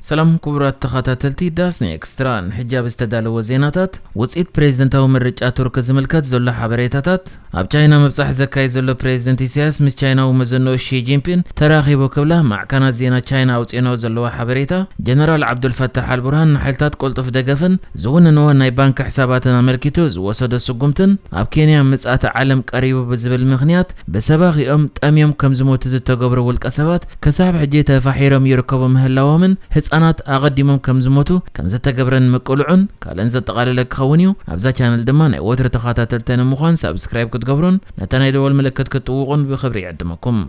ሰላም ክቡራት ተኸታተልቲ ዳስኒ ኤክስትራ፣ ንሕጂ ኣብ ዝተዳለወ ዜናታት፣ ውፅኢት ፕሬዝደንታዊ ምርጫ ቱርክ ዝምልከት ዘሎ ሓበሬታታት፣ ኣብ ቻይና ምብጻሕ ዘካየድ ዘሎ ፕሬዝደንት ኢሳያስ ምስ ቻይናዊ መዘንኡ ሺ ጂንፒን ተራኺቡ ክብላ ማዕከናት ዜና ቻይና ኣውፅኤንኦ ዘለዋ ሓበሬታ፣ ጀነራል ዓብዱልፈታሕ ኣልቡርሃን ንሓይልታት ቅልጡፍ ደገፍን ዝውንንዎ ናይ ባንክ ሕሳባትን ኣመልኪቱ ዝወሰዶ ስጉምትን፣ ኣብ ኬንያ ምጽኣተ ዓለም ቀሪቡ ብዝብል ምኽንያት ብሰባኺኦም ጠምዮም ከም ዝሞቱ ዝተገብሩ ውልቀ ሰባት ክሳብ ሕጂ ተፋሒሮም ይርከቡ ምህላዎምን ህጻናት ኣቐዲሞም ከም ዝሞቱ ከም ዝተገብረን ምቅልዑን ካልእን ዘጠቓለለ ክኸውን እዩ። ኣብዛ ቻነል ድማ ናይ ወትሪ ተኸታተልቲ ንምዃን ሳብስክራይብ ክትገብሩን ነታ ናይ ደወል ምልክት ክትጥውቑን ብኽብሪ ይዕድመኩም።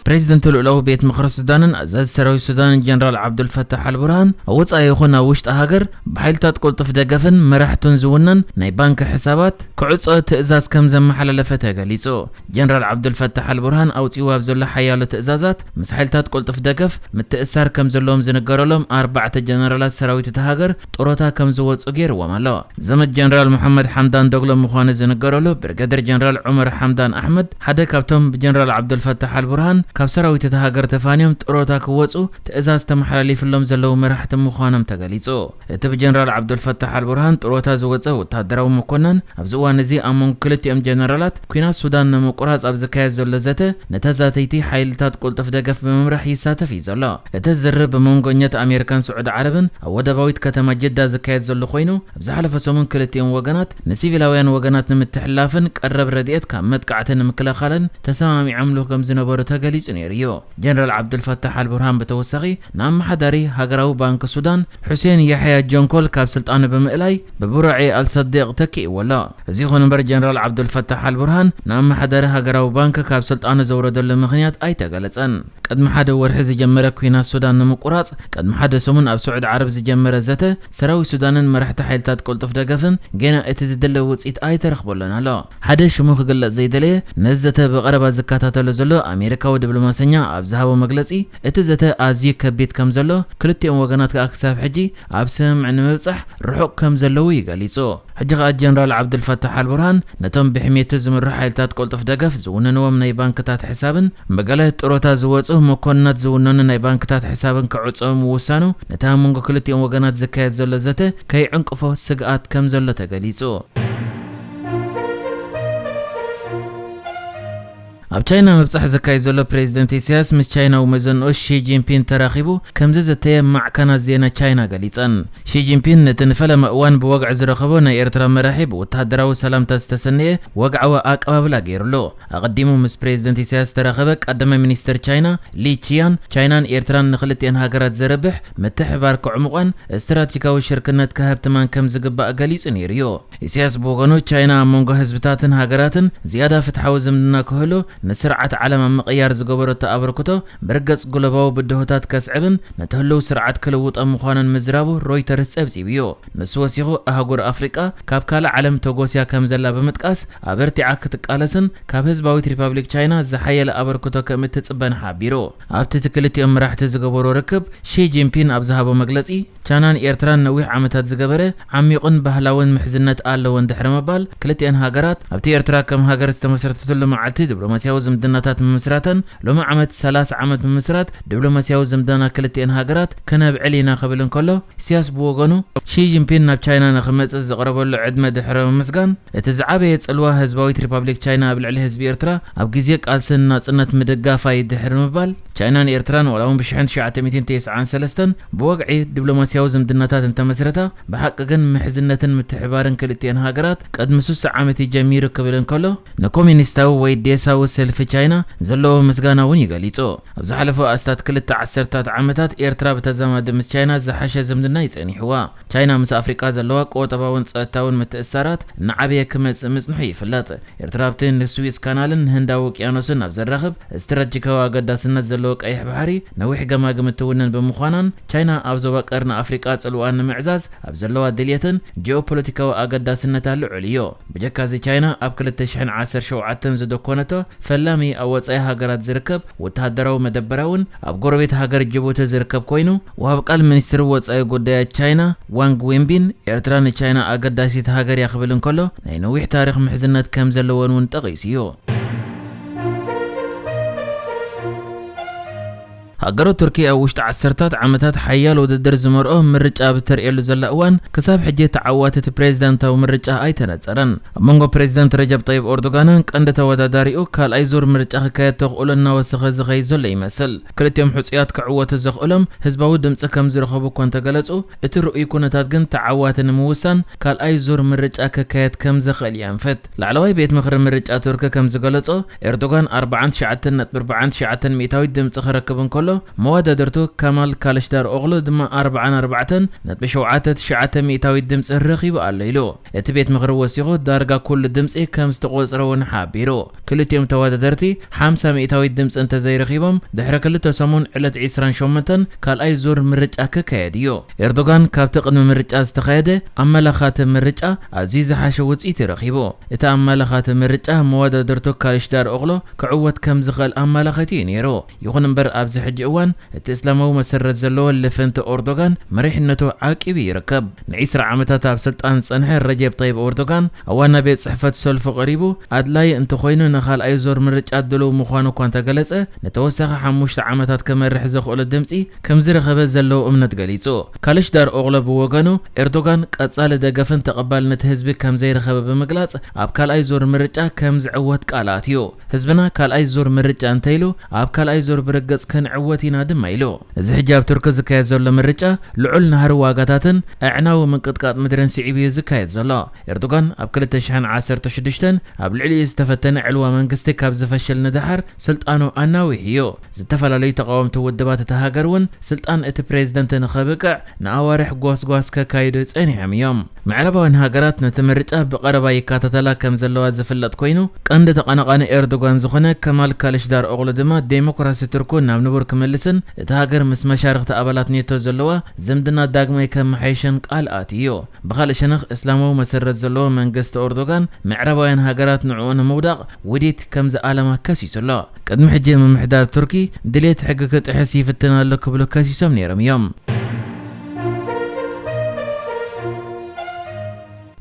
ፕሬዚደንት ልኡላዊ ቤት ምኽሪ ሱዳንን ኣዛዚ ሰራዊት ሱዳንን ጀነራል ዓብዱልፈታሕ ኣልቡርሃን ኣብ ወጻኢ ይኹን ኣብ ውሽጢ ሃገር ብሓይልታት ቅልጡፍ ደገፍን መራሕቱን ዝውነን ናይ ባንክ ሕሳባት ክዕጾ ትእዛዝ ከም ዘመሓላለፈ ተገሊጹ። ጀነራል ዓብዱልፈታሕ ኣልቡርሃን ኣውጺኡ ኣብ ዘሎ ሓያሎ ትእዛዛት፣ ምስ ሓይልታት ቅልጡፍ ደገፍ ምትእሳር ከም ዘለዎም ዝንገረሎም ኣርባዕተ ጀነራላት ሰራዊት እታ ሃገር ጥሮታ ከም ዝወጹ ገይርዎም ኣሎ። ዘመድ ጀነራል መሐመድ ሓምዳን ዶግሎ ምዃኑ ዝንገረሉ ብርገደር ጀነራል ዑመር ሓምዳን ኣሕመድ፣ ሓደ ካብቶም ብጀነራል ዓብዱልፈታሕ ኣልቡርሃን ካብ ሰራዊት እታ ሃገር ተፋንዮም ጥሮታ ክወጹ ትእዛዝ ተመሓላሊፍሎም ዘለዉ መራሕቲ ምዃኖም ተገሊጹ። እቲ ብጀነራል ዓብዱልፈታሕ ኣልቡርሃን ጥሮታ ዝወጸ ወታደራዊ መኮነን፣ ኣብዚ እዋን እዚ ኣብ መንጎ ክልቲኦም ጀነራላት ኲናት ሱዳን ንምቁራጽ ኣብ ዝካየድ ዘሎ ዘተ፣ ንተዛተይቲ ሓይልታት ቅልጡፍ ደገፍ ብምምራሕ ይሳተፍ እዩ ዘሎ። እቲ ዝርርብ ብመንጎ ኘት ኣሜሪካን ስዑዲ ዓረብን ኣብ ወደባዊት ከተማ ጅዳ ዝካየድ ዘሎ ኮይኑ፣ ኣብ ዝሓለፈ ሰሙን ክልቲኦም ወገናት ንሲቪላውያን ወገናት ንምትሕልላፍን ቀረብ ረድኤት ካብ መጥቃዕቲ ንምክልኻልን ተሰማሚዖምሉ ከም ዝነበሩ ተገሊጹ ነይሩ እዩ። ጀነራል ዓብዱልፈታሕ ኣልቡርሃን ብተወሳኺ ንኣመሓዳሪ ሃገራዊ ባንክ ሱዳን ሑሴን ያሕያ ጆንኮል ካብ ስልጣኑ ብምእላይ ብቡራዒ ኣልሰዲቕ ተኪእዎ ኣሎ። እዚ ይኹን እምበር ጀነራል ዓብዱልፈታሕ ኣልቡርሃን ንኣመሓዳሪ ሃገራዊ ባንክ ካብ ስልጣኑ ዘውረደሉ ምኽንያት ኣይተገለጸን። ቅድሚ ሓደ ወርሒ ዝጀመረ ኲናት ሱዳን ንምቁራጽ ቅድሚ ሓደ ሰሙን ኣብ ስዑዲ ዓረብ ዝጀመረ ዘተ ሰራዊት ሱዳንን መራሕቲ ሓይልታት ቅልጡፍ ደገፍን ገና እቲ ዝድለ ውጽኢት ኣይተረኽበሉን ኣሎ። ሓደ ሽሙ ክግለጽ ዘይደለየ ነዚ ዘተ ብቐረባ ዝከታተሎ ዘሎ ኣሜሪካዊ ዲፕሎማሰኛ ኣብ ዝሃቦ መግለጺ፣ እቲ ዘተ ኣዝዩ ከቢድ ከም ዘሎ፣ ክልቲኦም ወገናት ከኣ ክሳብ ሕጂ ኣብ ስምምዕ ንምብጻሕ ርሑቕ ከም ዘለዉ እዩ ገሊጹ። ሕጂ ከኣ ጀነራል ዓብዱልፈታሕ ኣልቡርሃን ነቶም ብሕሜቱ ዝምርሑ ሓይልታት ቅልጡፍ ደገፍ ዝውንንዎም ናይ ባንክታት ሕሳብን ብገለ ጥሮታ ዝወጹ መኮንናት ዝውነኑ ናይ ባንክታት ሕሳብን ክዕጸዉ ምውሳኑ፣ ነቲ ኣብ መንጎ ክልቲኦም ወገናት ዝካየድ ዘሎ ዘተ ከይዕንቅፎ ስግኣት ከም ዘሎ ተገሊጹ። ኣብ ቻይና ምብጻሕ ዘካይድ ዘሎ ፕሬዚደንት ኢሳያስ ምስ ቻይናዊ መዘንኡ ሺ ጂንፒን ተራኺቡ ከም ዝዘተየ ማዕከናት ዜና ቻይና ገሊጸን። ሺ ጂንፒን ነቲ ንፈለማ እዋን ብወግዒ ዝረኸቦ ናይ ኤርትራ መራሒ ብወተሃደራዊ ሰላምታ ዝተሰነየ ወግዓዊ ኣቀባብላ ገይሩሉ። ኣቐዲሙ ምስ ፕሬዚደንት ኢሳያስ ዝተራኸበ ቀዳማይ ሚኒስትር ቻይና ሊ ቺያን፣ ቻይናን ኤርትራን ንኽልቲኣን ሃገራት ዘርብሕ ምትሕብባር ከዕሙቐን ስትራቴጂካዊ ሽርክነት ከሀብትማን ከም ዝግባእ ገሊጹ ነይሩ እዩ። ኢሳያስ ብወገኑ፣ ቻይና ኣብ መንጎ ህዝብታትን ሃገራትን ዝያዳ ፍትሓዊ ዝምድና ክህሉ፣ ንስርዓት ዓለም ኣብ ምቕያር ዝገበረቶ ኣበርክቶ ብርገጽ ግሎባዊ ብድሆታት ከስዕብን ነቲ ህልው ስርዓት ክልውጦ ምዃኑን ምዝራቡ ሮይተርስ ጸብጺቡ እዩ። ንሱ ወሲኹ፣ ኣህጉር ኣፍሪቃ ካብ ካልእ ዓለም ተጎስያ ከም ዘላ ብምጥቃስ፣ ኣበርቲዓ ክትቃለስን ካብ ህዝባዊት ሪፓብሊክ ቻይና ዝሓየለ ኣበርክቶ ከም እትጽበን ሓቢሩ። ኣብቲ እቲ ክልቲኦም መራሕቲ ዝገበሮ ርክብ፣ ሺ ጂንፒን ኣብ ዝሃቦ መግለጺ፣ ቻይናን ኤርትራን ነዊሕ ዓመታት ዝገበረ ዓሚቑን ባህላውን ምሕዝነት ኣለወን ድሕሪ ምባል፣ ክልቲኣን ሃገራት ኣብቲ ኤርትራ ከም ሃገር ዝተመስረተትሉ መዓልቲ ዲፕሎማስያዊ ዝምድናታት ምምስራተን፣ ሎሚ ዓመት ሰላሳ ዓመት ምምስራት ዲፕሎማስያዊ ዝምድና ክልቲኣን ሃገራት ክነብዕል ኢና ክብል እንከሎ፣ ኢሳያስ ብወገኑ፣ ሺ ጂንፒን ናብ ቻይና ንኽመጽእ ዝቐረበሉ ዕድመ ድሕሪ ምምስጋን፣ እቲ ዝዓበየ ጽልዋ ህዝባዊት ሪፓብሊክ ቻይና ኣብ ልዕሊ ህዝቢ ኤርትራ ኣብ ግዜ ቃልስን ናጽነት ምድጋፋ እዩ ድሕሪ ምባል፣ ቻይናን ኤርትራን ዋላ እውን ብሽሕን ትሽዓተ ሚእትን ተስዓን ሰለስተን ብወግዒ ዲፕሎማስያዊ ዝምድናታት እንተመስረታ፣ ብሓቂ ግን ምሕዝነትን ምትሕባርን ክልቲአን ሃገራት ቅድሚ ስሳ ዓመት እዩ ጀሚሩ ክብል እንከሎ፣ ንኮሚኒስታዊ ወይ ዴሳዊ ሰልፊ ቻይና ዘለዎ ምስጋና እውን እዩ ገሊጹ። ኣብ ዝሓለፉ ኣስታት ክልተ ዓሰርታት ዓመታት ኤርትራ ብተዛማዲ ምስ ቻይና ዝሓሸ ዝምድና እዩ ጸኒሕዋ። ቻይና ምስ ኣፍሪቃ ዘለዋ ቁጠባውን ጸጥታውን ምትእስሳራት እናዓበየ ክመጽእ ምጽንሑ ይፍለጥ። ኤርትራ ኣብቲ ንስዊስ ካናልን ንህንዳዊ ውቅያኖስን ኣብ ዘራኽብ ስትራቴጂካዊ ኣገዳስነት ዘለዎ ቀይሕ ባሕሪ ነዊሕ ገማግም እትውንን ብምዃናን፣ ቻይና ኣብ ዞባ ቀርኒ ኣፍሪቃ ጽልዋኣ ንምዕዛዝ ኣብ ዘለዋ ድልየትን ጂኦፖለቲካዊ ኣገዳስነታ ልዑል እዩ። ብጀካዚ ቻይና ኣብ ክልተ ሽሕን ዓሰርተ ሸውዓተን ዝደኮነቶ ፈላሚ ኣብ ወጻኢ ሃገራት ዝርከብ ወተሃደራዊ መደበራ እውን ኣብ ጎረቤት ሃገር ጅቡቲ ዝርከብ ኮይኑ፣ ወሃብ ቃል ሚኒስትሪ ወጻኢ ጉዳያት ቻይና ዋንግ ዌንቢን፣ ኤርትራ ንቻይና ኣገዳሲት ሃገር እያ ክብል እንከሎ፣ ናይ ነዊሕ ታሪኽ ምሕዝነት ከም ዘለወን እውን ጠቒሱ እዩ። ኣገረ ቱርኪ ኣብ ውሽጢ ዓሰርታት ዓመታት ሓያል ውድድር ዝመርኦ ምርጫ ኣብ እተርእየሉ ዘላ እዋን፣ ክሳብ ሕጂ ተዓዋቲ እቲ ፕሬዝዳንታዊ ምርጫ ኣይተነጸረን። ኣብ መንጎ ፕሬዝዳንት ረጀብ ጠይብ ኤርዶጋንን ቀንዲ ተወዳዳሪኡ ካልኣይ ዙር ምርጫ ክካየድ ተኽእሎ እናወሰኸ ዝኸይድ ዘሎ ይመስል። ክልቲኦም ሕጹያት ክዕወቱ ዘኽእሎም ህዝባዊ ድምጺ ከም ዝረኸቡ እኳ እንተገለጹ፣ እቲ ርኡይ ኩነታት ግን ተዓዋቲ ንምውሳን ካልኣይ ዙር ምርጫ ክካየድ ከም ዝኽእል የንፍት። ላዕለዋይ ቤት ምኽሪ ምርጫ ቱርኪ ከም ዝገለጾ፣ ኤርዶጋን ኣርባዓን ትሽዓተን ነጥቢ ኣርባዓን ትሽዓተን ሚእታዊት ድምጺ ክረክብ እንከሎ፣ መወዳድርቱ ከማል ካልሽዳር ኦግሉ ድማ ኣርባዓን ኣርባዕተን ነጥቢ ሸውዓተ ትሽዓተ ሚእታዊት ድምጺ ረኺቡ ኣሎ ኢሉ። እቲ ቤት ምኽሪ ወሲኹ፣ ዳርጋ ኩሉ ድምጺ ከም ዝተቖጽረ እውን ሓቢሩ። ክልቲኦም ተወዳደርቲ ሓምሳ ሚእታዊት ድምጺ እንተዘይረኺቦም፣ ድሕሪ ክልተ ሰሙን ዕለት ዒስራን ሸሞንተን ካልኣይ ዙር ምርጫ ክካየድ እዩ። ኤርዶጋን ካብቲ ቅድሚ ምርጫ ዝተኻየደ ኣመላኻቲ ምርጫ ኣዝዩ ዝሓሸ ውጽኢት እዩ ረኺቡ። እቲ ኣመላኻቲ ምርጫ መወዳድርቱ ካልሽዳር ኦግሎ ክዕወት ከም ዝኽእል ኣመላኻቲ እዩ ነይሩ። ይኹን እምበር ኣብዚ ሕጂ እዋን እቲ እስላማዊ መሰረት ዘለዎ ልፍንቲ ኦርዶጋን መሪሕነቱ ዓቂቡ ይርከብ። ንዒስራ ዓመታት ኣብ ስልጣን ዝጸንሐ ረጀብ ጠይብ ኦርዶጋን ኣብ ዋና ቤት ጽሕፈት ሰልፉ ቀሪቡ ኣድላዪ እንተኾይኑ ንኻልኣይ ዙር ምርጫ ድሉው ምዃኑ እኳ እንተገለጸ፣ ንተወሳኺ ሓሙሽተ ዓመታት ክመርሕ ዘኽእሎ ድምጺ ከም ዝረኸበ ዘለዎ እምነት ገሊጹ። ካልሽዳር ኦግሎ ብወገኑ፣ ኤርዶጋን ቀጻሊ ደገፍን ተቐባልነት ህዝቢ ከም ዘይረኸበ ብምግላጽ፣ ኣብ ካልኣይ ዙር ምርጫ ከም ዝዕወት ቃል ኣትዩ። ህዝብና ካልኣይ ዙር ምርጫ እንተኢሉ፣ ኣብ ካልኣይ ዙር ብርግጽ ክንዕወት ኢና ድማ ኢሉ። እዚ ሕጂ ኣብ ቱርኪ ዝካየድ ዘሎ ምርጫ ልዑል ናህሪ ዋጋታትን ኣዕናዊ ምንቅጥቃጥ ምድርን ስዒቡ እዩ ዝካየድ ዘሎ። ኤርዶጋን ኣብ ክልተ ሽሕን ዓሰርተ ሽዱሽተን ኣብ ልዕሊኡ ዝተፈተነ ዕልዋ መንግስቲ ካብ ዝፈሽል ንደሓር ስልጣኑ ኣናዊሑ እዩ። ዝተፈላለዩ ተቓወምቲ ውድባት እታ ሃገር እውን ስልጣን እቲ ፕሬዝደንት ንኸብቅዕ ንኣዋርሕ ጓስጓስ ከካይዱ ጸኒሖም እዮም። ምዕራባውያን ሃገራት ነቲ ምርጫ ብቐረባ ይከታተላ ከም ዘለዋ ዝፍለጥ ኮይኑ፣ ቀንዲ ተቐናቓኒ ኤርዶጋን ዝኾነ ከማል ካልሽዳር ኦግሉ ድማ ዴሞክራሲ ቱርኩ ናብ ንቡር ክምልስን እቲ ሃገር ምስ መሻርኽቲ ኣባላት ኔቶ ዘለዋ ዝምድና ዳግማይ ከመሓየሽን ቃል ኣትዩ። ብኻልእ ሸነኽ፣ እስላማዊ መሰረት ዘለዎ መንግስቲ ኦርዶጋን፣ ምዕራባውያን ሃገራት ንዕኡ ንምውዳቕ ውዲት ከም ዝኣለማ ከሲሱ ኣሎ። ቅድሚ ሕጂ ምምሕዳር ቱርኪ ድሌት ሕጊ ክጥሕስ ይፍትን ኣሎ ክብሉ ከሲሶም ነይሮም እዮም።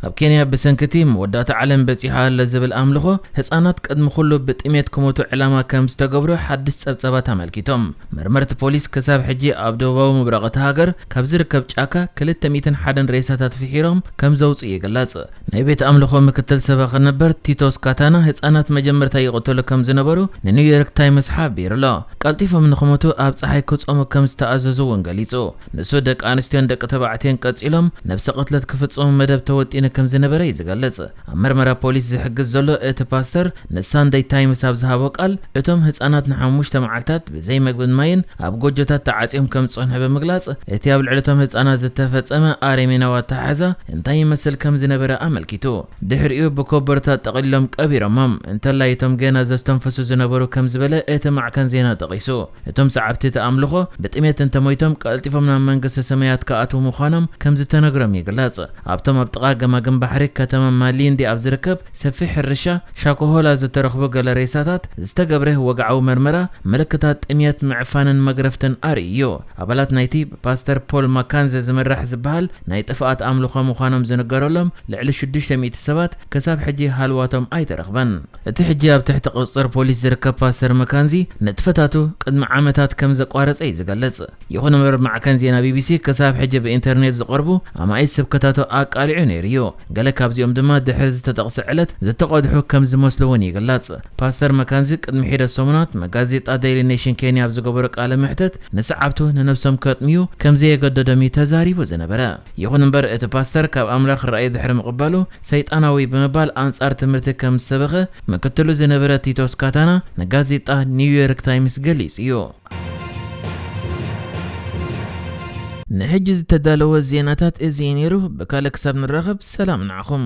ኣብ ኬንያ ብሰንኪ እቲ መወዳእታ ዓለም በጺሑ ኣሎ ዝብል ኣምልኾ፣ ህጻናት ቅድሚ ኩሉ ብጥሜት ክሞቱ ዕላማ ከም ዝተገብሩ ሓድሽ ጸብጸባት ኣመልኪቶም። መርመርቲ ፖሊስ ክሳብ ሕጂ ኣብ ደቡባዊ ምብራቕ እታ ሃገር ካብ ዝርከብ ጫካ ክልተ ሚእትን ሓደን ሬሳታት ፍሒሮም ከም ዘውጽኡ ይግለጽ። ናይ ቤት ኣምልኾ ምክትል ሰበኺ ነበር ቲቶስ ካታና፣ ህጻናት መጀመርታ ይቕተሉ ከም ዝነበሩ ንኒውዮርክ ታይምስ ሓቢሩ ኣሎ። ቀልጢፎም ንኽሞቱ ኣብ ጸሓይ ክጾሙ ከም ዝተኣዘዙ እውን ገሊጹ። ንሱ፣ ደቂ ኣንስትዮን ደቂ ተባዕትዮን ቀጺሎም ነብሰ ቅትለት ክፍጽሙ መደብ ተወጢኑ ከም ዝነበረ እዩ ዝገልጽ። ኣብ መርመራ ፖሊስ ዝሕግዝ ዘሎ እቲ ፓስተር ንሳንደይ ታይምስ ኣብ ዝሃቦ ቃል፣ እቶም ህጻናት ንሓሙሽተ መዓልታት ብዘይ መግብን ማይን ኣብ ጎጆታት ተዓጽዮም ከም ዝጸንሑ ብምግላጽ፣ እቲ ኣብ ልዕሊ እቶም ህጻናት ዝተፈጸመ ኣረሜናዊ ኣተሓሕዛ እንታይ ይመስል ከም ዝነበረ ኣመልኪቱ። ድሕሪኡ ብኮበርታ ጠቕሊሎም ቀቢሮሞም፣ እንተላይ እቶም ገና ዘስተንፍሱ ዝነበሩ ከም ዝበለ እቲ ማዕከን ዜና ጠቒሱ። እቶም ሰዓብቲ እቲ ኣምልኾ ብጥሜት እንተሞይቶም ቀልጢፎም ናብ መንግስተ ሰማያት ክኣትዉ ምዃኖም ከም ዝተነግሮም ይግለጽ። ኣብቶም ኣብ ጥቓ ገማግም ባሕሪ ከተማ ማሊንዲ ኣብ ዝርከብ ሰፊሕ ሕርሻ ሻኮሆላ ዝተረኽቡ ገለ ሬሳታት ዝተገብረ ወግዓዊ መርመራ ምልክታት ጥሜት፣ ምዕፋንን መግረፍትን ኣርእዩ እዩ። ኣባላት ናይቲ ብፓስተር ፖል ማካንዘ ዝምራሕ ዝበሃል ናይ ጥፍኣት ኣምልኾ ምዃኖም ዝንገረሎም ልዕሊ ሽዱሽተ ሚእቲ ሰባት ክሳብ ሕጂ ሃልዋቶም ኣይተረኽበን። እቲ ሕጂ ኣብ ትሕቲ ቁጽጽር ፖሊስ ዝርከብ ፓስተር መካንዚ ንጥፈታቱ ቅድሚ ዓመታት ከም ዘቋረጸ እዩ ዝገልጽ። ይኹን እምበር፣ ማዕከን ዜና ቢቢሲ ክሳብ ሕጂ ብኢንተርኔት ዝቐርቡ ኣማኢት ስብከታቱ ኣቃሊዑ ነይሩ እዩ። ገለ ካብዚኦም ድማ ድሕሪ ዝተጠቕሰ ዕለት ዝተቐድሑ ከም ዝመስሉ እውን ይግለጽ። ፓስተር መካንዚ ቅድሚ ሒደት ሰሙናት ንጋዜጣ ዴይሊ ኔሽን ኬንያ ኣብ ዝገበሮ ቃለ መሕተት፣ ንሰዓብቱ ንነብሶም ከጥምዩ ከም ዘየገደዶም እዩ ተዛሪቡ ዝነበረ። ይኹን እምበር፣ እቲ ፓስተር ካብ ኣምላኽ ራእይ ድሕሪ ምቕባሉ፣ ሰይጣናዊ ብምባል ኣንጻር ትምህርቲ ከም ዝሰበኸ ምክትሉ ዝነበረ ቲቶስ ካታና ንጋዜጣ ኒውዮርክ ታይምስ ገሊጹ እዩ። ንሕጂ ዝተዳለወ ዜናታት እዚ እዩ ነይሩ። ብካልእ ክሳብ ንራኸብ፣ ሰላም ንዓኹም።